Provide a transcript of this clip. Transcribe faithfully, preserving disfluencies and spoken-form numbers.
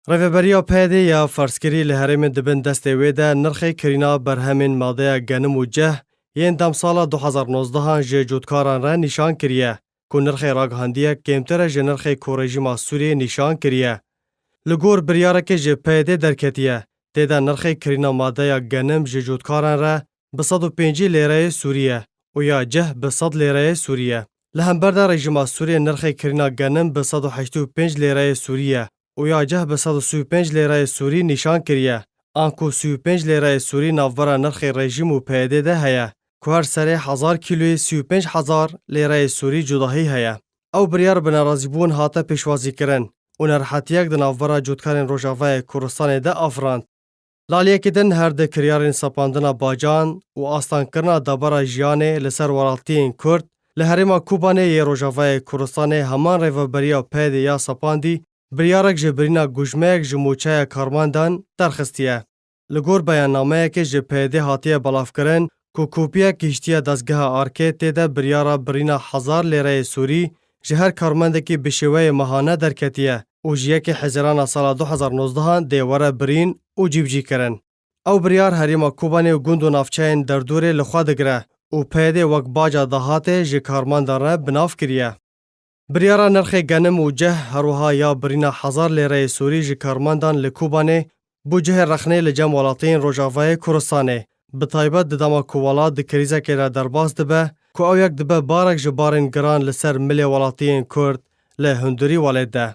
Rêveberiya P Y D'ê ya ferzkirî li herêmên di bin destê wê de nirxê kirîna berhemên madeya genim û ceh yên demsala du hezar nozdeh an ji cotkaran re nîşan kiriye ku nirxê ragihandiyek kêmtir e ji nirxê ku rejîma Sûriyê nîşan kiriye. Li gor biryarekê ji P Y D'ê derketiye, tê de nirxê kirîna madeya genim ji cotkaran re bi sed û pêncî lêreyê Sûrî ye û ya ceh bi sed lêreyê Sûrî ye. Li hember de rejîma Sûriyê nirxê kirîna genim bi sed û heştê û pênc lêreyê Sûrî ye û ya ceh bi sed û sî û pênc lêreyê Sûrî nîşan kiriye. Anku sî û pênc lêreyê Sûrî navbera nirxê rejîm û P Y D'ê de heye, ku her serê hezar kîloyê sî û pênc hezar lêreyê Sûrî cudahî heye. Ew biryar bi nerazîbûn hate pêşwazîkirin û nerehetiyek di navbera cotkarên Rojavayê Kurdistanê de afirand. Li aliyekî din her di kiryarên sepandina bacan û astankirina debara jiyanê li ser welatiyên Kurd li herêma Kobanê yê Rojavayê Kurdistanê heman rêveberiya P Y D'ê ya sepandî biryarek ji birîna gujmeyek ji mûçeya karmendan derxistiye. Li gor beyannameyekê ji P Y D'ê hatiye belavkirin ku kopiyek gihiştiye dezgeha arkê tê de biryara birîna hezar lêreyê Sûrî ji her karmendekî bi şêweyê mehane derketiye û ji yekê Hezîrana sala du hezar nozdeh an dê were birîn û cîbicîkirin. Ew biryar herêma Kobanê û gund û navçeyên derdorê li xwe digire û P Y D'ê wek baca dahatê ji karmendan re bi nav kiriye. Biryara nirxê genim û ceh, her wiha ya birîna hezar lêreyê Sûrî ji karmendan li Kobanê bû cihê rexnê li cem welatiyên Rojavayê Kurdistanê, bi taybet di dema ku welat di krîzekê de derbas dibe, ku ew yek dibe barek ji barên giran li ser milê welatiyên Kurd li hundirî welêt de.